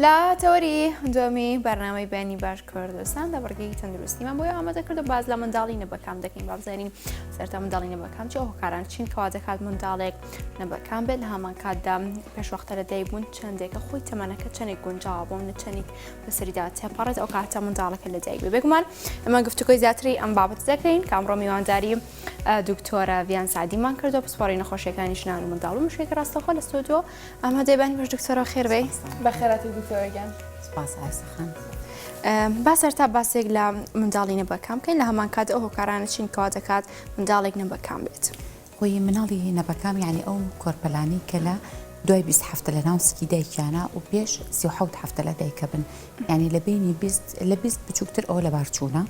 لە تەوەری دووەمی بەرنامەی بەیانی باش کوردستان لە بڕگەی تەندروستیمان بۆی ئامادە کرد و باز لە منداڵی نەبەکام دەکەین بابزانین سەرتا منداڵی نەبەکام چی هۆکاران چین کەوا دەکات منداڵێک نەبەکام بێت لە هەمان کاتدا پێشوەختە لە دایک بوون چەندێکە خۆی تەمەنەکە چەندێک گونجاوە بۆ منە چەندێک بەسەریدا تێپەڕێت ئەو کاتە منداڵەکە لە دایک بێ بێگومان ئەمە گفتوگۆی زیاتری ئەم بابەت دەکەین کە ئەمڕۆ میوانداری دکتۆرە ڤیان سعدیمان کردو پسپۆڕی نەخۆشیەکانی ژنان و منداڵ و مشێکی ڕاستەخۆ لە ستۆدیۆ ئامادەی بانی باش دکتۆرە خێربێی. بەخێرهاتی دکتۆرە گیان. سپاس ئایسە خان. با سەرتا باسێک لە منداڵی نەبەکام بکەین لە هەمان کات ئەو هۆکارانە چین کەوا دەکات منداڵێک نەبەکام بێت؟ خۆی مناڵی نەبەکام یعنی ئەو کۆرپەلانەی کە لە دوای 20 هەفتە لە ناو سکی دایکیانە و پێش 37 هەفتە لە دایکە بن یعنی لە بینی 20 لە 20 بچووکتر ئەوە لەبارچوونە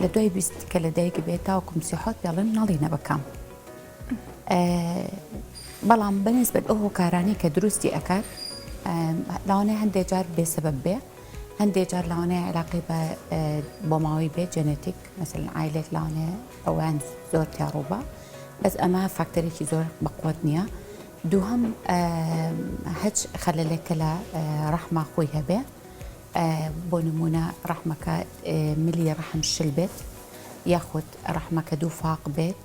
لە دوای 20 کە لە دایک بێت تاوەکوم 37 پێڵێن مناڵی نەبەکام بەڵام بەنسبەت ئەو هۆکارانەی کە دروستی ئەکات لەوانەیە هەندێک جار بێ سەبەب بێ هەندێک جار لەوانەیە علاقی بە بۆماوەی بێ genetic مەسەلەن عایلێک لەوانەیە ئەویان زۆر تیاڕووبە بەس ئەمە فاکتەرێکی زۆر بەقوت نییە دووهەم هەچ خەلەلێک کە لە ڕەحما خۆی هەبێ بۆ نمونە ڕەحمەکە ملی ڕەحم شل بێت یاخود ڕەحمەکە دوو فاق بێت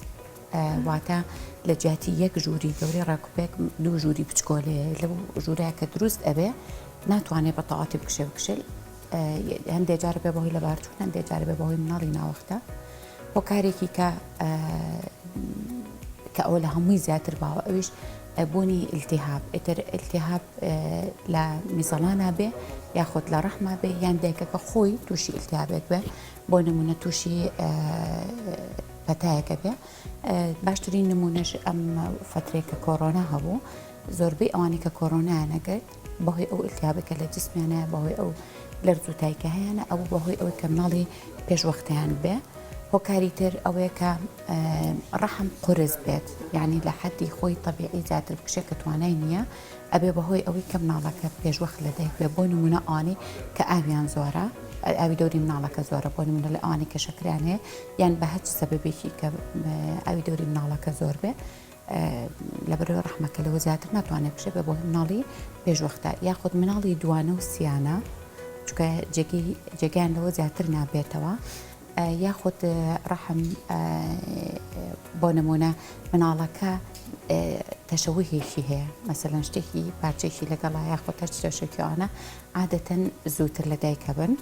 واتە لە جیاتی یەک ژووری گەورەی ڕێکوپێک دوو ژووری بچکۆلەیە لەو ژوورە کە دروست ئەبێ ناتوانێت بە تەواتی بکشێ بکشێت هەندێک جار بێ بەهۆی لەبارچوون هەندێک جار بێ بەهۆی مناڵی ناوەختە هۆکارێکی کە کە ئەوە لە هەمووی زیاتر باوە ئەویش بوونی التهاب ئیتر التهاب لە میزەڵانا بێ یاخود لە ڕەحما بێ یان دایکەکە خۆی تووشی التهابێک بێ بۆ نمونە تووشی پەتایەکە بێ باشترین نمونەش ئەم فەترەی کە کۆرۆنا هەبوو زۆربەی ئەوانەی کە کۆرۆنایان نەگرت بەهۆی ئەو التهابێکە لە جسمیانە بەهۆی ئەو لەرز و تایکە هەیەە ئەو بەهۆی ئەوەی کە مناڵی پێشوەختیان بێ هۆکاری تر ئەوەیە کە ڕەحم قورس بێت یعنی لە حەدی خۆی طبیعی زیاتر بکشێت کە توانای نییە ئەبێ بەهۆی ئەوەی کە مناڵەکە پێشوەخت لەدایک بێ بۆ نمونە ئەوانەی کە ئاویان زۆرە ئاوی دەوری مناڵەکە زۆرە بۆ نمونە لە ئەوانەی کە شەکریان هەیە یان بە هەچ سەبەبێکی کە ئاوی دەوری مناڵەکە زۆر بێ لەبەرەوەی ڕەحمەکە لەوە زیاتر ناتوانێت بکشێ بە بۆ مناڵی پێشوەختە یاخود مناڵی دوانە و سیانە چونکە جێگەی جێگەیان لەوە زیاتر نابێتەوە یاخود ڕەحم بۆ نمونە مناڵەکە تەشەوهێکی هەیە مەسەلەن شتێکی پارچێکی لەگەڵا یاخود هەر شتێکیوانە عادەتەن زووتر لە دایکە بن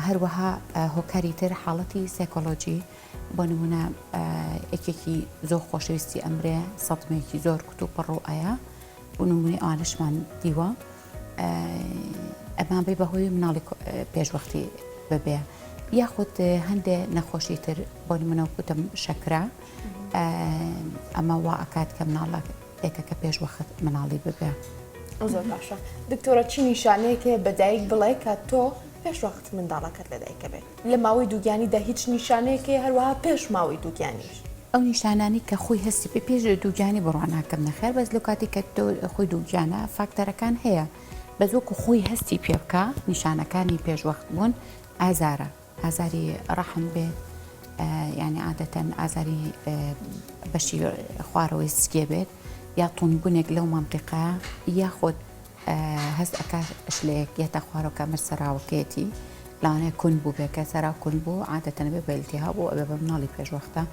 هەروەها هۆکاری تر حاڵەتی سایکۆلۆژی بۆ نمونە یەکێکی زۆر خۆشەویستی ئەمرێ سەدمێکی زۆر کوتوپڕ و ئایا بۆ نمونەی ئەوانشمان دیوە ئەمان بێ بەهۆی مناڵی پێشوەختی ببێ یاخود هەندێ نەخۆشی تر بۆ نمونە وتم شەکرە ئەمە وا ئەکات کە مناڵە یەکەکە پێش وەخت مناڵی ببێ. زۆر باشە دکتۆرە چی نیشانەیەک هەیە بە دایک بڵێ کە تۆ پێش وەخت منداڵەکەت لە دایکە بێت لە ماوەی دووگیانیدا هیچ نیشانەیەک هەیە هەروەها پێش ماوەی دووگیانیش؟ ئەو نیشانانەی کە خۆی هەستی پێ پێش دووگیانی بڕوا ناکەم نەخێر بەس لەو کاتێک کە تۆ خۆی دووگیانە فاکتەرەکان هەیە بەس وەکو خۆی هەستی پێ بکا نیشانەکانی پێش وەخت بوون ئازارە ئازاری ڕەحم بێت یعنی عادەتەن ئازاری بەشی خوارەوەی سکێ بێت یا توندبوونێک لەو مەنتیقە یاخود هەست ئەکا شلەیەک یەتە خوارەوە کە ئەمەش سەراوەکەیەتی لەوانەیە کون بوو بێ کە سەرا کون بوو عادەتەن ئەبێ بە ئیلتیهاب و ئەبێ بە مناڵی پێشوەختە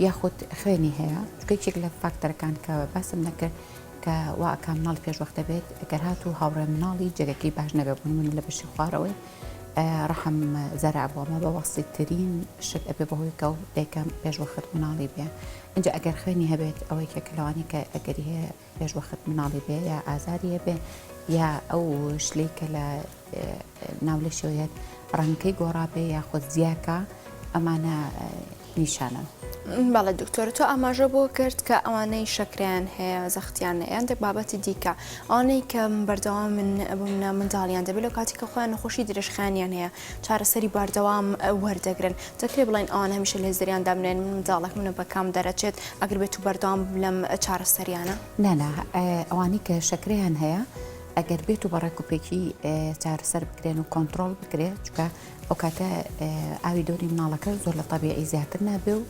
یاخود خوێنی هەیە چونکە یەکێک لە فاکتەرەکان کە باسم نەکرد کە وا ئەکا مناڵی پێشوەختە بێت گەر هاتوو هاوڕێ مناڵی جێگەکەی باش نەبێ بۆ نمونە لە بەشی خوارەوەی ڕەحم زەرع بووە ئەمە بە وەسیتترین شت ئەبێ بەهۆی کە دایکە پێشوەخت مناڵی بێ ئینجا ئەگەر خوێنی هەبێت ئەوە یەکێکە لەوانەی کە ئەگەری هەیە پێش وەخت مناڵی بێ یا ئازاری هەبێ یا ئەو شلەی کە لە ناو لەشەوە یەت ڕەنگەکەی گۆڕابێ یاخود زیاکە ئەمانە نیشانەن. بەڵێ دکتۆر تۆ ئاماژە بۆ کرد کە ئەوانەی شەکرەیان هەیە زەختیان هەیە هەندێک بابەتی دیکە ئەوانەی کە بەردەوام من بمنە منداڵیان دەبێت لە کاتی کە خۆیان نەخۆشی درێژخایەنیان هەیە چارەسەری بەردەوام وەردەگرن دەکرێت بڵێن ئەوان هەمیشە لە هزریان دابنێن من منداڵێک منە بە کام دەرەچێت ئەگەر بێت و بەردەوام لەم چارەسەریانە؟ نا نا ئەوانەی کە شەکرەیان هەیە ئەگەر بێت و بە ڕێک و پێکی چارەسەر بکرێن و کۆنتڕۆڵ بکرێت چونکە ئەو کاتە ئاوی دەوری مناڵەکە زۆر لە تەبیعی زیاتر نابێ و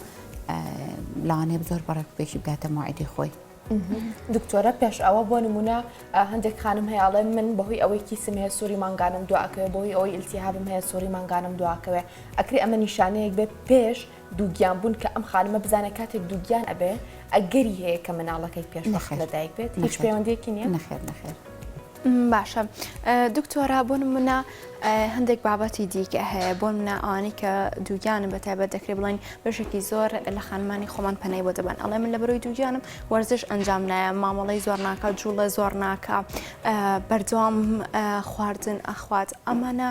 لەوانەیە زۆر بە ڕێک و پێکی بگاتە مەوعیدی خۆی. دکتۆرە پێش ئەوە بۆ نمونە هەندێک خانم هەیە ئەڵێ من بەهۆی ئەوەی کیسم هەیە سوری مانگانم دواکەوێ بەهۆی ئەوەی ئیلتیهابم هەیە سوری مانگانم دواکەوێ ئەکرێ ئەمە نیشانەیەک بێ پێش دووگیان بوون کە ئەم خانمە بزانێت کاتێک دووگیان ئەبێ ئەگەری هەیە کە مناڵەکەی پێش وەخت لەدایک بێت هیچ پەیوەندیەکی نییە؟ نەخێر نەخێر. باشە دکتۆرا بۆ نمونە هەندێک بابەتی دیکە هەیە بۆ منە ئەوانەی کە دووگیانن بە تایبەت دەکرێت بڵێن بەشێکی زۆر لە خانمانی خۆمان پەنای بۆ دەبەن ئەڵێ من لە بەرەوەی دووگیانم وەرزش ئەنجام نایە مامەڵەی زۆر ناکە جوڵە زۆر ناکە بەردەوام خواردن ئەخوات ئەمانە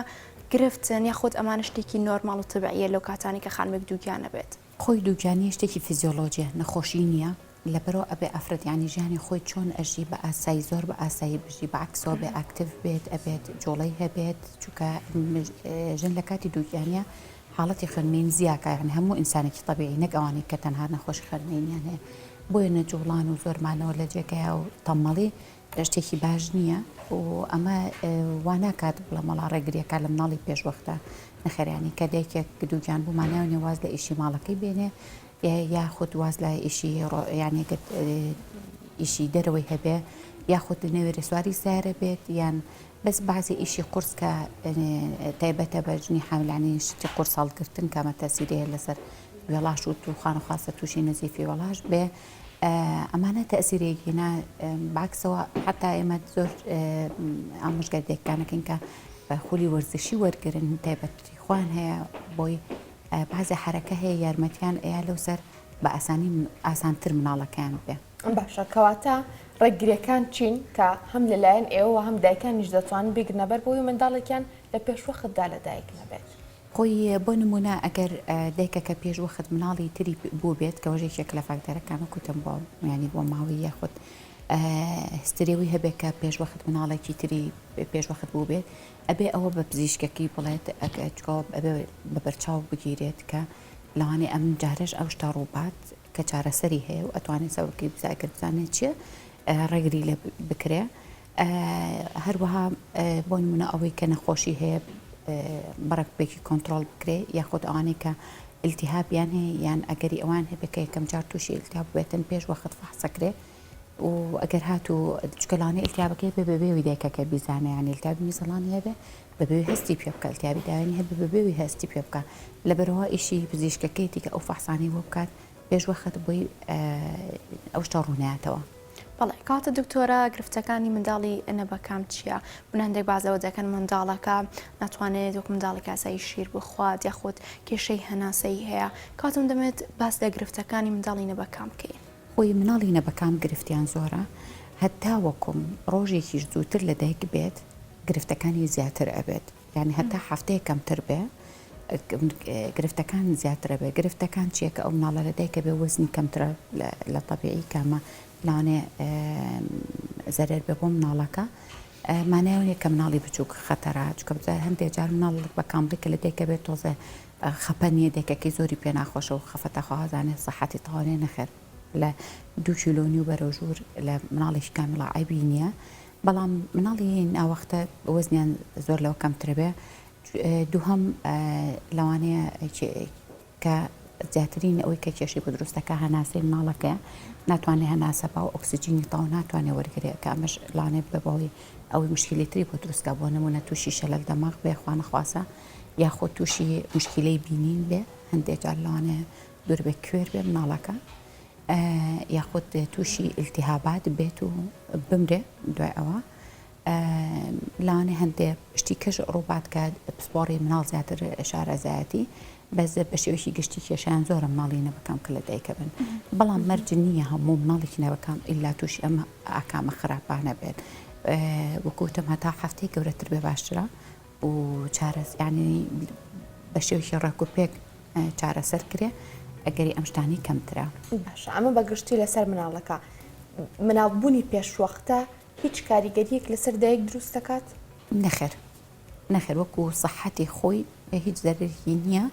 گرفتن یاخود ئەمانە شتێکی نۆرماڵ و تەبعیە لەو کاتانەی کە خانمێک دووگیان ئەبێت؟ خۆی دووگیانی شتێکی فیزیۆلۆجیە نەخۆشی نیە لەبەرئەوە ئەبێ ئافرەت یانی ژیانی خۆی چۆن ئەژی بە ئاسایی زۆر بە ئاسایی بژی بە عەکسەوە بێ active بێت ئەبێت جوڵەی هەبێت چونکە ژن لە کاتی دووگیانیە حاڵەتی خوێنمەیین زیاکا یانی هەموو ئینسانێکی تەبیعی نەک ئەوانەی کە تەنها نەخۆشی خوێنمەیینیان هەیە بۆیە نەجوڵان و زۆر مانەوە لە جێگەیا و تەمەڵی شتێکی باش نییە و ئەمە وا ناکات بڵێم وەڵا ڕێگریەکە لە مناڵی پێشوەختە نەخێر یانی کە دایکێک دووگیان بوو مانای نیە واز لە ئیشی ماڵەکەی بێنێ یاخود واز لە ئیشی یانی ئیشی دەرەوەی هەبێ یاخود نەوێرێ سواری سیارە بێت یان بەس بەعزی ئیشی قورس کە تایبەتە بە ژنی حاملانی شتی قورس هەڵگرتن کامە تەسیری هەیە لەسەر وێڵاش و توخان و خاصە تووشی نەزیفی وێڵاش بێ ئەمانە تەئسیرێکی نا بەعکسەوە حتا ئێمە زۆر ئامۆژگاری دایکانەکەین کە خولی وەرزشی وەرگن تایبەتی خۆیان هەیە بۆی بازێ حرەکە هەیە یارمەتیان ئەیا لەو سەر بە ئاسانی ئاسانتر مناڵەکەیان بێ. باشە کەواتە ڕێگریەکان چین کە هەم لەلایەن ئێوەوە هەم دایکانیش دەتوانن بیگرنەبەر بۆی منداڵێکیان لە پێشوەختدا لەدایک نەبێت؟ خۆی بۆ نموونە ئەگەر دایکەکە پێش وەخت مناڵی تری بووبێت کە وەش یەکێک لە فاکتەرەکان وەک وتم بۆ یانی بۆ ماوەی یاخود history ی هەبێت کە پێش وەخت مناڵێکی تری پێش وەخت بووبێت ئەبێ ئەوە بە پزیشکەکەی بڵێت ئەگەر ئەبێ بە بەرچاو بگیرێت کە لەوانەیە ئەم جارەش ئەو شتە ڕووبات کە چارەسەری هەیە و ئەتوانێت سەبەبەکەی بزانێت ئەگەر بزانێت چییە ڕێگری لێ بکرێ هەروەها بۆ نمونە ئەوەی کە نەخۆشی هەیە بەڕێکوپێکی کۆنتڕۆڵ بکرێ یاخود ئەوانەی کە ئیلتیهابیان هەیە یان ئەگەری ئەوان هەبێ کە یەکەم جار تووشی ئیلتیهاب بێتن پێش وەخت فەحسەکرێ و ئەگەر هاتوو چکەلانە ئیلتیابەکەی بێ بەبێ وی دایکەکە بیزانێ یان ئیلتیابی میزەڵانی هەبێ بەبێ هەستی پێ بکە ئیلتیابی داوێنی هەبێ بەبێ وی هەستی پێ بکە لەبەرەوە ئیشی پزیشکەکەیتی کە ئەو فەحسانەی بۆ بکات پێش وەخت بۆی ئەو شتە ڕوونایەتەوە. بەڵێ کەواتە دکتۆرە گرفتەکانی منداڵی نەبەکام چییە؟ من هەندێک باس لەوە دەکەن منداڵەکە ناتوانێت وەک منداڵێکی ئاسایی شیر بخوات یاخود کێشەی هەناسەیی هەیە کەواتە من دەمەوێت باس لە گرفتەکانی منداڵی نەبەکام بکەین. خۆی مناڵی نەبەکام گرفتیان زۆرە هەتاوەکوم ڕۆژێکیش زووتر لەدایک بێت گرفتەکانی زیاتر ئەبێت. یانی هەتا هەفتەیەک کەمتر بێ گرفتەکان زیاترە بێ گرفتەکان چییە کە ئەو مناڵە لە دایکە بێ وەزنی کەمترە لە تەبیعی کامە لەوانەیە زەرەر بێ بۆ مناڵەکە مانای نیە کە مناڵی بچووک خەتەرە چونکە بزار هەندێک جار مناڵ بە کامڵی کە لە دایکە بێت تۆزێ خەپە نییە دایکەکەی زۆری پێ ناخۆشە و خەفەتە خوازانێ سەحەتی تەواو نەخێر لە دوو کیلۆ نیو بەرەو ژوور لە مناڵێکی کامڵا عەیبی نییە بەڵام مناڵی ناوەختە وەزنیان زۆر لەوە کەمترە بێ دووهەم لەوانەیە کە زیاترین ئەوەی کە کێشەی بۆ دروستەکە هەناسەی مناڵەکەیە ناتوانێت هەناسە با و ئۆکسجینی تەواو ناتوانێت وەرگێ کە ئەمەش لەوانەیە بە بەهۆی ئەوەی مشکلی تری بۆ دروستکە بۆ نمونە تووشی شەلەل دەماغ بێ خوانەخواسە یاخود تووشی مشکلەی بینین بێ هەندێک جار لەوانەیە دوور بێ کوێر بێ مناڵەکە یاخود تووشی ئیلتیهابات بێت و بمرێ دوای ئەوە لەوانەیە هەندێ شتی کەش ڕووبات کە پسپۆڕی مناڵ زیاتر شارەزایەتی بەس بە شێوەیەکی گشتی کێشیان زۆرە مناڵی نەبەکام کە لە دایکە بن بەڵام مەرج نییە هەموو مناڵێکی نەبەکام ئیلا تووشی ئەم ئاکامە خراپانە بێت وەکوتم هەتا هەفتەی گەورەتر بێ باشترە و چارەس یانی بە شێوەیەکی ڕێک و پێک چارەسەر کرێ ئەگەری ئەم شتانەی کەمترە. باشە ئەمە بە گشتی لەسەر مناڵەکە مناڵبوونی پێشوەختە هیچ کاریگەریەک لەسەر دایک دروست دەکات؟ نەخێر نەخێر وەکو سەحەتی خۆی هیچ زەرەرێکی نییە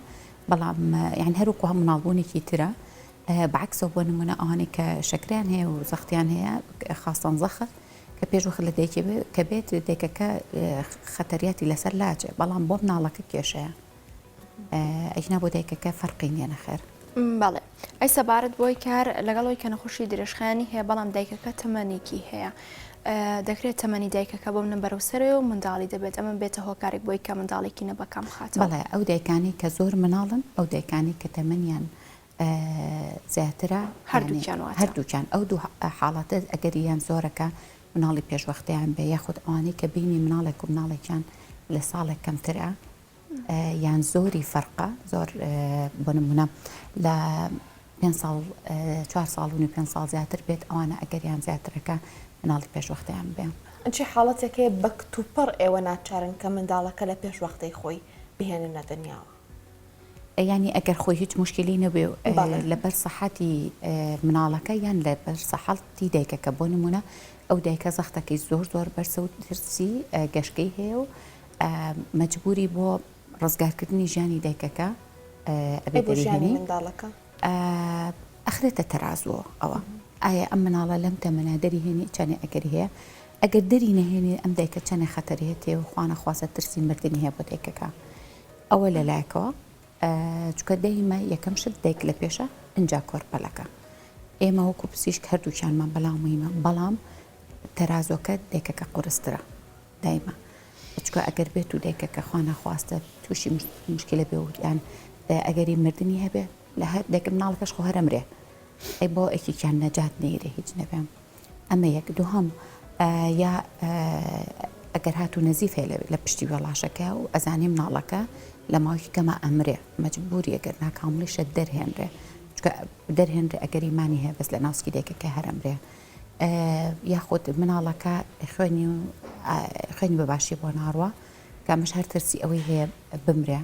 بەڵام یان هەر وەکو هەم مناڵبوونێکی ترە بەعکسەوە بۆ نمونە ئەوانەی کە شەکریان هەیە و زەختیان هەیە خاستان زەخت کە پێش وەخت لە دایکێ کە بێت دایکەکە خەتەریاتی لەسەر لاچێ بەڵام بۆ مناڵەکە کێشەیە ئەینا بۆ دایکەکە فەرقی نییە نەخێر. بەڵێ ئەی سەبارەت بۆی کار لەگەڵ ئەوی کە نەخۆشی درێژخایەنی هەیە بەڵام دایکەکە تەمەنێکی هەیە دەکرێت تەمەنی دایکەکە بۆ منە بەرەو سەرەوە و منداڵی دەبێت ئەمە بێتە هۆکارێک بۆی کە منداڵێکی نەبەکام بخاتەوە. بەڵێ ئەو دایکانەی کە زۆر مناڵن ئەو دایکانەی کە تەمەنیان زیاترە هەردووکیان واتە هەردووکیان ئەو دوو حاڵەتە ئەگەریان زۆرە کە مناڵی پێشوەختەیان بێ یاخود ئەوانەی کە بینی مناڵێک و مناڵێکیان لە ساڵێک کەمترە یان زۆری فەرقە زۆر بۆ نمونە لە پێ ساڵ چوار ساڵ و پێ ساڵ زیاتر بێت ئەوانە ئەگەریان زیاترەکە مناڵی پێشوەختەیان بێ. چی حاڵەتێک هەیە بە کتوپڕ ئێوە ناچارن کە منداڵەکە لە پێش وەختەی خۆی بهێننە دنیاوە؟ یانی ئەگەر خۆی هیچ موشکیلەی نەبێ و لەبەر سەحەتی مناڵەکە یان لەبەر سەحەتی دایکەکە بۆ نمونە ئەو دایکە زەختەکەی زۆر زۆر بەرزە و ترسی گەشکەی هەیە و مەجبوری بۆ ڕزگارکردنی ژیانی دایکەکە ئەبێ دەریهێنی منداڵەکە ئەخرێتە تەرازووە ئەوە ئایا ئەم مناڵە لەم تەمەنە دەریهێنی چەنێ ئەگەری هەیە ئەگەر دەری نەهێنی ئەم دایکە چەنێ خەتەری هەیە و خوانەخواستە ترسی مردنی هەیە بۆ دایکەکە ئەوە لە لایەکەوە چونکە دەیمە یەکەم شت دایک لە پێشە ئینجا کۆرپەلەکە ئێمە وەکو پزیشک هەردووکیانمان بەلا مهمە بەڵام تەرازۆکە دایکەکە قورسترە دایمە چونکە ئەگەر بێت و دایکەکە خوا نەخواستە تووشی مشکلە بێ و یان ئەگەری مردنی هەبێ لە هەر دایکە مناڵەکەش خۆ هەرەمرێ ئەی بۆ یەکێکیان نەجات نەیرێ هیچ نەبێ ئەمە یەک دووهەم یا ئەگەر هاتوو نەزیف هەیە لە پشتی وێڵاشەکە و ئەزانی مناڵەکە لە ماوەیەکی کەما ئەمرێ مەجبوری ئەگەر ناکامڵیشە دەرهێنرێ چونکە دەرهێنرێ ئەگەری مانی هەیە بەس لە ناو سکی دایکەکە هەر ئەمرێ یاخود مناڵەکە خوێنی و خوێنی بە باشی بۆ ناڕوە کە ئەمەش هەر ترسی ئەوەی هەیە بمرێ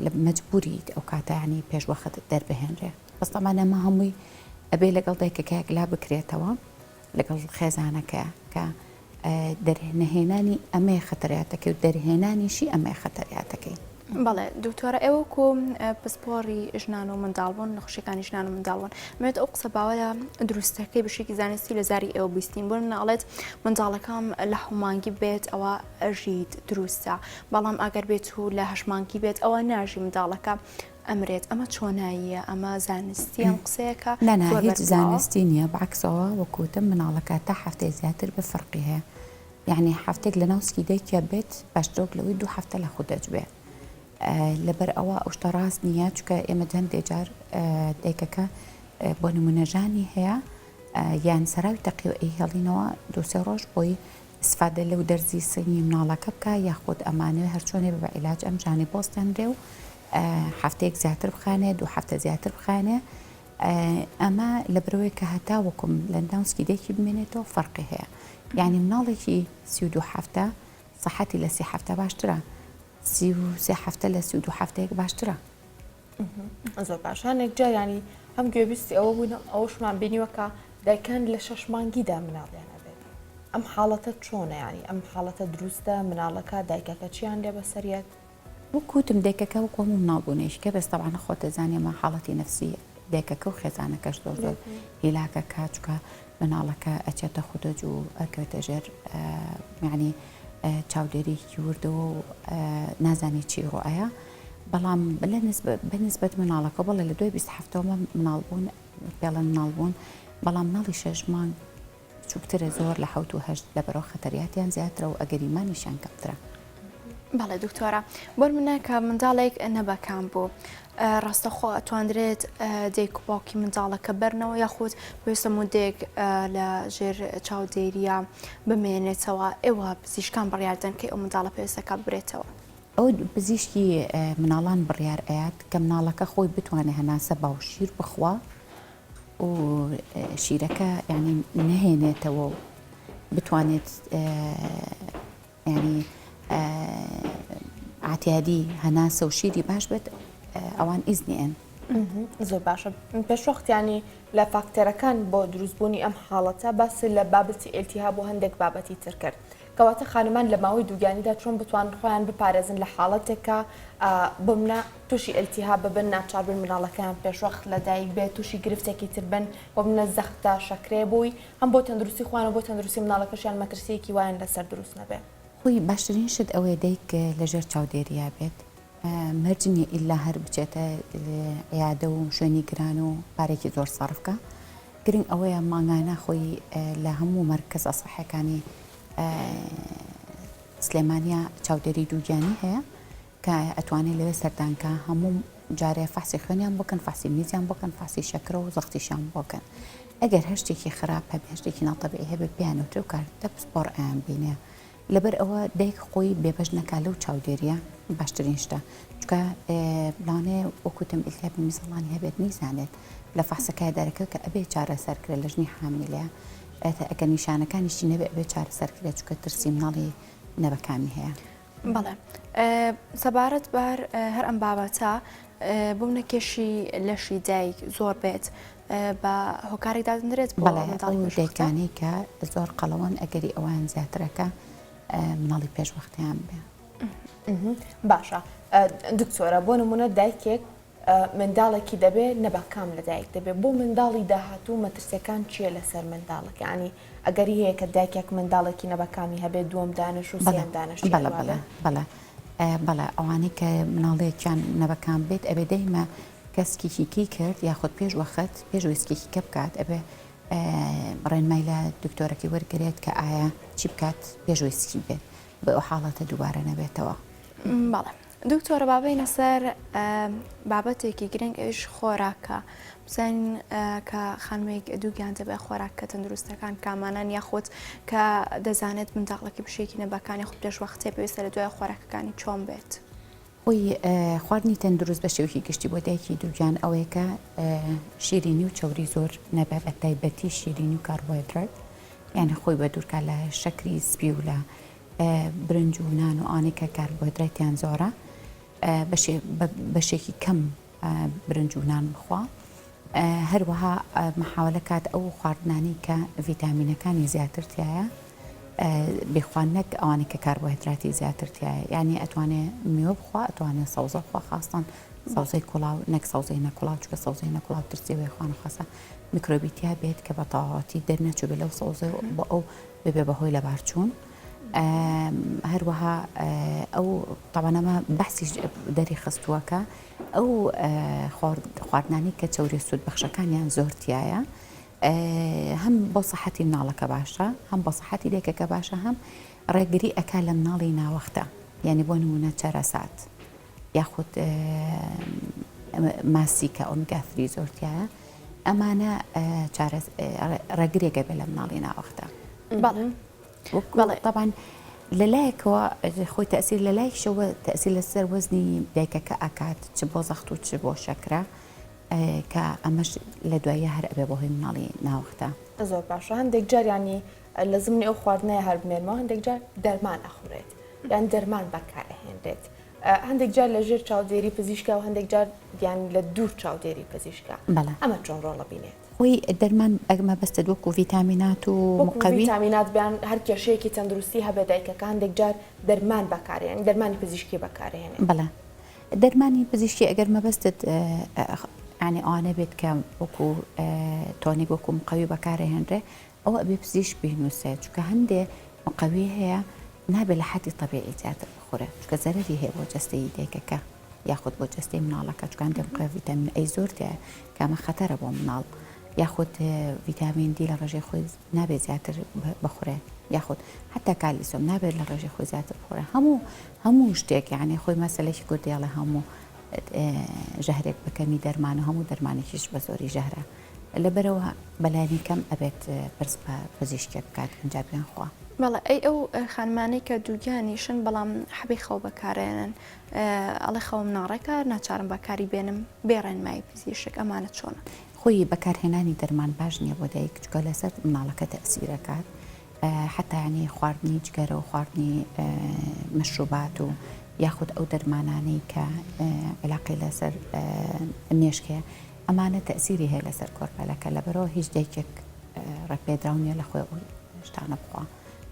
لە مەجبوریت ئەو کاتە یانی پێش وەخت دەربهێنرێ بەس تەمان ئەمە هەمووی ئەبێ لەگەڵ دایکەکە یەکلا بکرێتەوە لەگەڵ خێزانەکە کە دەرنەهێنانی ئەمەیە خەتەریاتەکەی و دەرهێنانیشی ئەمەیە خەتەریاتەکەی. بەڵێ دکتۆرە ئێوە وەکو پسپۆڕی ژنان و منداڵبوون نەخۆشیەکانی ژنان و منداڵبوون ئەمەوێت ئەو قسە باوەرە دروستەکەی بەشێکی زانستی لە زاری ئێوە بیستین بۆ مناڵێت منداڵەکەم لە حومانگی بێت ئەوە ئەژیت دروستە بەڵام ئەگەر بێت و لە هەشت مانگی بێت ئەوە ناژی منداڵەکە ئەمرێت ئەمە چۆناییە ئەمە زانستیە ئەم قسەیەکە نا نا زۆر هیچ بەربڵاوە؟ زانستی نییە بەعەکسەوە وەکو وتم مناڵەکە تا هەفتەی زیاتر بێ فەرقی هەیە یەعنی هەفتەیەک لەناو سکی دایکیا بێت باشترە وەک لەوەی دوو هەفتە لە خودەج بێ لەبەر ئەوە ئەو شتە ڕاست نییە چونکە ئێمە هەندێ جار دایکەکە بۆ نمونە ژانی هەیە یان سەراوی تەقیوە ئەیهێڵینەوە دوو سێ ڕۆژ بۆی ئیسفادە لەو دەرزی سنگی مناڵەکە بکا یاخود ئەمانەوێ هەرچۆنێ بە عیلاج ئەم ژانەی بۆستێنرێ و هەفتەیەک زیاتر بخانێ دوو هەفتە زیاتر بخانێ ئەمە لە برەوەی کە هەتا وەکم لە ناوسکی دایکی بمێنێتەوە فەرقی هەیە یعنی مناڵێکی 32 هەفتە سەحەتی لە سی هەفتە باشترە 33 هەفتە لە 32 هەفتەیەک باشترە زۆر باش هەنێک جار ینی هەم گوێبیستی ئەوە بووین هەم ئەوەشمان بینیوە کە دایکان لە شەش مانگیدا مناڵیان ئەبێت ئەم حاڵەتە چۆنە ینی ئەم حاڵەتە دروستە مناڵەکە دایکەکە چیان لێ بەسەریەت وەک وتم دایکەکە وەکو هەموو مناڵ بوونێکی بەس تەبعەن خۆت دەزانی ئەمە حاڵەتی نەفسی دایکەکە و خێزانەکەش زۆر زۆر هیلاکە کا چونکە مناڵەکە ئەچێتە خودەج و ئەکەوێتە ژێر یعنی چاودێریکی وردەوە و نازانی چی ڕوئەیە بەڵام لە بەنسبەت مناڵەکە بەڵێ لە دوای 20 هەفتەوە مناڵ بوون پێڵەن مناڵ بوون بەڵام مناڵی شەش مانگ بچووکترە زۆر لە حەوت و هەشت لەبەرئەوە خەتەریاتیان زیاترە و ئەگەری مانیشیان کەمترە. بەڵێ دکتۆرە بۆنمونە کە منداڵێک نەبەکام بوو ڕاستەخۆ ئەتواندرێت دایک و باوکی منداڵەکە بەرنەوە یاخود پێویستە مودەیەک لە ژێر چاودێریە بمێنێتەوە ئێوە پزیشکان بڕیاردەن کەی ئەو منداڵە پێویستەکە برێتەوە؟ ئەوە پزیشکی مناڵان بڕیار ئەیات کە مناڵەکە خۆی بتوانێ هەناسە با و شیر بخوا و شیرەکە یانی نەهێنێتەوە و بتوانێت یانی ئاتیادی هەناسە و شیری باش بێت ئەوان ئیزنی ئەن. زۆر باشە پێشوەختیانی لە فاکتەرەکان بۆ دروستبوونی ئەم حاڵەتە باس لە بابەتی ئلتیهاب و هەندێک بابەتی تر کرد کەواتە خانمان لە ماوەی دووگیانیدا چۆن بتوانن خۆیان بپارێزن لە حاڵەتێک کە بۆمنە تووشی ئلتیهاب ببن ناچار بن مناڵەکەیان پێشوەخت لەدایک بێت تووشی گرفتێکی تر بن بۆ منە زەختە شەکرەیە بۆی هەم بۆ تەندروستی خۆیان و بۆ تەندروستی مناڵەکەشیان مەترسییەکی وایان لەسەر دروست نەبێ. خۆی باشترین شت ئەوەیە دایک لەژێر چاودێریا بێت. مەرج نییە ئیلا هەر بچێتە عیادە و شوێنی گران و پارێکی زۆر سەرف کە گرنگ ئەوەیە مانگانە خۆی لە هەموو مەرکەزە سەحیەکانی سلێمانیا چاودێری دووگیانی هەیە کە ئەتوانێ لەوێ سەردان کا هەموو جارێ فەحسی خوێنیان بۆ کەن فەحسی میزیان بۆ کەن فەحسی شەکرە و زەختیشیان بۆ کەن ئەگەر هەر شتێکی خراپ هەبێ هەر شتێکی ناتەبیعی هەبێ پێیان وترێ و کارتە پسپۆڕ ئەیان بینێ لەبەر ئەوە دایک خۆی بێبەش نەکا لەو چاودێریە باشترین شتە چونکە لەوانەیە وەکو وتم ئیلتیابی میزەڵانی هەبێت نەیزانێت لە فەحسەکای دەرەکەوێت کە ئەبێ چارەسەر کرێت لە ژنی حامیلەیە ئەگەر نیشانەکانیشی نەبێ ئەبێ چارەسەر کرێت چونکە ترسی مناڵی نەبەکامی هەیە. بەڵێ سەبارەت بار هەر ئەم بابەتە بۆ نەکێشی لەشی دایک زۆر بێت بە هۆکارێک دادەنرێت بۆ بەڵێ منداڵی ئەو پێشوەختە؟ دایکانەی کە زۆر قەڵەون ئەگەری ئەوان زیاترە کە مناڵی پێشوەختەیان بێ. باشە دکتۆرە بۆ نمونە دایکێک منداڵێکی دەبێ نەبەکام لەدایک دەبێ بۆ منداڵی داهاتوو مەترسیەکان چییە لەسەر منداڵەکە ینی ئەگەری هەیە کە دایکێک منداڵێکی نەبەکامی هەبێ دووەم دانش و سێیەم دانش بەڵێ بەڵێ بەڵێ بەڵێ ئەوانەی کە مناڵێکیان نەبەکام بێت ئەبێ دەیمە کە سکێکی کەی کرد یاخود پێش وەخت پێش ئەوەی سکێکی کە بکات ئەبێ ڕێنمای لە دکتۆرەکەی وەرگێت کە ئایا چی بکات پێش ئەوەی سکی بێت بۆ ئەو حاڵەتە دووبارە نەبێتەوە. بەڵێ دکتۆرە با بێینە سەر بابەتێکی گرنگ ئەویش خۆراکە بزانین کە خانمێک دووگیان دەبێت خۆراکە تەندروستەکان کامانان یاخود کە دەزانێت منداڵەکەی بشێکی نەبەکانی خود پێش وەختێ پێویستە لە دوای خۆراکەکانی چۆن بێت. خۆی خواردنی تەندروست بە شێوەیەکی گشتی بۆ دایکی دووگیان ئەوەیە کە شیرینی و چەوری زۆر نەبێ بە تایبەتی شیرینی و کاربۆهێدرات یعنی خۆی بە دوورکا لە شەکری سپی و لە برنج و نان و ئەوانەی کە کاربۆهێدراتیان زۆرە بەشێکی کەم برنج و نان بخوا هەروەها محاولە کات ئەو خواردنانەی کە ڤیتامینەکانی زیاتر تایە بیخوا نەک ئەوانەی کە کاربۆهێدراتی زیاتر تایە یعنی ئەتوانێ میوە بخوا ئەتوانێ سەوزە بخوا خاستان سەوزەی کوڵاو نەک سەوزەی نەکوڵاو چونکە سەوزەی نەکوڵاو ترسی ئەوەیە خوا نەخواستە میکرۆبی تیا بێت کە بە تەواوەتی دەرنەچووبێ لەو سەوزەی بۆ ئەو ببێ بە هۆی لەبارچوون هەروەها ئەو تەبعەن ئەمە بەحسیش دەری خستووە کە ئەو خواردنانەی کە چەوریە سوودبەخشەکانیان زۆر تایە هەم بۆ سەحەتی مناڵەکە باشە هەم بۆ سەحەتی دایکەکە باشە هەم ڕێگری ئەکا لە مناڵی ناوەختە یعنی بۆ نمونە چەرەسات یاخود ماسی کە omega three زۆر تایە ئەمانە ڕێگرێکە بێ لە مناڵی ناوەختە بەڵێ تەبعەن لەلایەکەوە خۆی تەسیر لە لایکشەوە تەسیر لەسەر وەزنی دایکەکە ئەکات چ بۆ زەخت و چ بۆ شەکرە کە ئەمەش لە دواییا هەر ئەبێ بۆ هۆی مناڵی ناوەختە. زۆر باشە هەندێک جار یانی لە زمنی ئەو خواردنەیە هەر بمێنمەوە هەندێک جار دەرمان ئەخورێت یان دەرمان بەکار ئەهێنرێت هەندێک جار لە ژێر چاودێری پزیشکا و هەندێک جار یان لە دوور چاودێری پزیشکا بەڵێ. ئەمە چۆن ڕۆڵە بینێت؟ خۆی دەرمان ئەگەر مەبەستت وەکو ڤیتامینات و وەکو مقەوی؟ ڤیتامینات بیان هەر کێشەیەکی تەندروستی هەبێت دایکەکە هەندێک جار دەرمان بەکارێن دەرمانی پزیشکی بەکارهێنێت. بەڵێ دەرمانی پزیشکی ئەگەر مەبەستت یانی ئەوانە بێت کە وەکو tonic وەکو مقەوی بەکارهێنرێ ئەوە ئەبێ پزیشک بینوسێ چونکە هەندێ مقەوی هەیە نابێ لە حەدی تەبیعی زیاتر بخورێ چونکە زەرەری هەیە بۆ جەستەی دایکەکە یاخود بۆ جەستەی مناڵەکە چونکە هەندێک مقەوی ڤیتامین A زۆر تیایە کە ئەمە خەتەرە بۆ مناڵ یاخود ڤیتامین دی لە ڕێژەی خۆی نابێت زیاتر بخورێ یاخود حتا کالیسۆم نابێت لە ڕێژەی خۆی زیاتر بخورێ هەموو هەموو شتێک یعنی خۆی مەسەلێکی کوردی ئەڵێ هەموو ژەهرێک بە کەمی دەرمان و هەموو دەرمانێکیش بە زۆری ژەهرە لەبەرەوە بەلانی کەم ئەبێت پرس بە پزیشکێک بکات ئینجا بیان خوا. بەڵێ ئەی ئەو خانمانەی کە دووگیانیشن بەڵام حەبی خەو بەکارێنن ئەڵێ خەوم ناڕێکە ناچارم بەکاری بێنم بێ ڕێنمایی پزیشک ئەمانە چۆنە؟ خۆی بەکارهێنانی دەرمان باش نییە بۆ دایک چونکە لەسەر مناڵەکە تەئسیرەکات حەتا یانی خواردنی جگەرە و خواردنی مەشروبات و یاخود ئەو دەرمانانەی کە عیلاقەی لەسەر مێشک هەیە ئەمانە تەئسیری هەیە لەسەر کۆرپەلەکە لەبەرەوە هیچ دایکێک ڕێپێدراو نییە لە خۆی ئەو شتانە بخوا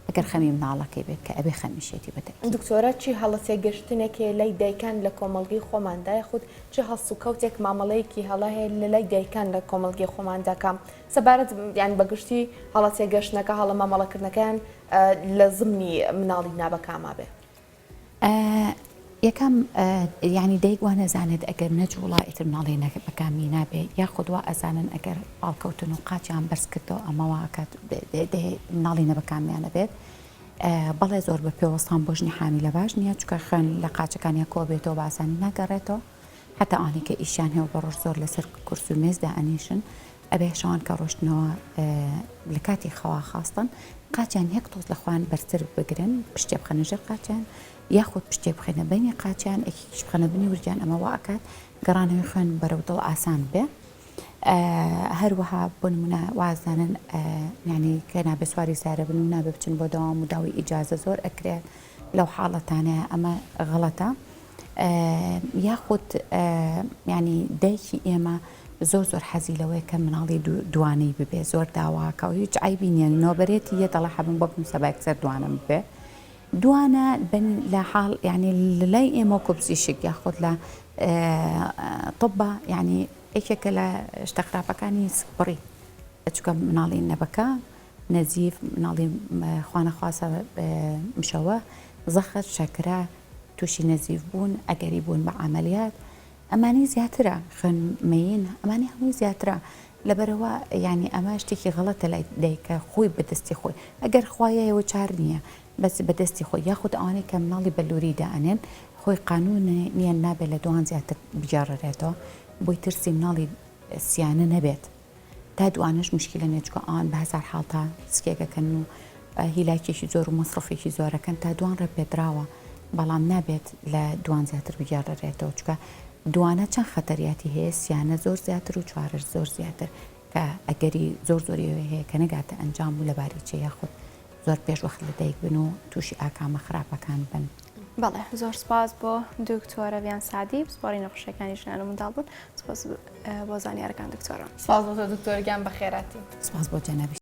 ئەگەر خەمی مناڵەکەی بێت کە ئەبێ خەمیشێتی بە تەئکید. دکتۆرە چی هەڵە تێگەشتنێک هەیە لای دایکان لە کۆمەڵگەی خۆماندا یاخود چ هەڵسوکەوتێک مامەڵەیەکی هەڵە هەیە لە لای دایکان لە کۆمەڵگەی خۆماندا کە سەبارەت یان بە گشتی هەڵە تێگەشتنەکە هەڵە مامەڵەکردنەکەیان لە زمنی مناڵی نابەکاما بێ؟ یەکەم یانی دایک وا نەزانێت ئەگەر نەجوڵا ئیتر مناڵی بەکامی نابێ یاخود وا ئەزانن ئەگەر پاڵکەوتن و قاچیان بەرز کردەوە ئەمە وا ئەکات مناڵی نەبەکامیانە بێت بەڵێ زۆر بە پێوەستان بۆ ژنی حامیلە باش نییە چونکە خوێن لە قاچەکانیان کۆبێتەوە بە ئاسانی ناگەڕێتەوە حتا ئەوانەی کە ئیشیان هەیە و بە ڕۆژ زۆر لەسەر کورس و مێز دائەنیشن ئەبێ شەوان کە ڕۆشتنەوە لە کاتی خەوا خاستن قاچیان یەک تۆز لە خۆیان بەرزتر بگرن پشتێ بخەنە ژێر قاچیان یاخود پشتێ بخەنە بینی قاچیان یەکێکیش بخەنە بنی ورگیان ئەمە وا ئەکات گەڕانەوەی خوێن بەرەو دڵ ئاسان بێ هەروەها بۆ نمونە وازانن یعنی کە نابێ سواری سارە بن و نابێ بچن بۆ دەوام و داوای ئیجازە زۆر ئەکرێت لەو حاڵەتانەیە ئەمە غەڵەتە یاخود یانی دایکی ئێمە زۆر زۆر حەزی لەوەیە کە مناڵی دوانەی ببێ زۆر داواکە و هیچ عیبی نییە نۆبەرێتی یە دەڵێ حەبم بۆ بنووسە با یەکسەر دوانەم ببێ دوانە بن لە حاڵ یعنی لەلای ئێمە وەکو پزیشک یاخود لە طبە یعنی یەکێکە لە شتە خراپەکانی سکپڕی چونکە مناڵی نەبەکە نەزیف مناڵی خوانەخواسە مشەوە زەخت شەکرە تووشی نەزیف بوون، ئەگەری بوون بە عەمەلیات ئەمانەی زیاترە، خوێن مەیین ئەمانەی هەمووی زیاترە، لەبەرئەوە یانی ئەمە شتێکی غەڵەتە لای دایکە خۆی بە دەستی خۆی ئەگەر خوا یایەوە چار نییە بەس بە دەستی خۆی یاخود ئەوانەی کە مناڵی بەلوری دائەنێن خۆی قانون نییە نابێت لە دوان زیاتر بگێڕرێتەوە بۆی ترسی مناڵی سیانە نەبێت. تا دوانەش موشکیلە نیە چونکە ئەوان بە هەزار حاڵتا سکێک ئەکەن و هیلاکێکی زۆر و مەسرەفێکی زۆرەکەن تا دوان ڕێپێدراوە بەڵام نابێت لە دوان زیاتر بگێڕرێتەوە چونکە دوانە چەند خەتەریاتی هەیە سیانە زۆر زیاتر و چوارش زۆر زیاتر کە ئەگەری زۆر زۆری هەیە کە نەگاتە ئەنجام و لەباری چێ یاخود زۆر پێش وەخت لەدایک بن و تووشی ئاکامە خراپەکان بن. بەڵێ زۆر سپاس بۆ دکتۆرە ڤیان سەعدی پسپۆڕی نەخۆشیەکانی ژنان و منداڵبوون سپاس بۆ زانیارەکان دکتۆرە. سپاس بۆ تۆ دکتۆر گیان بەخێرهاتی. سپاس بۆ جەنابیشت.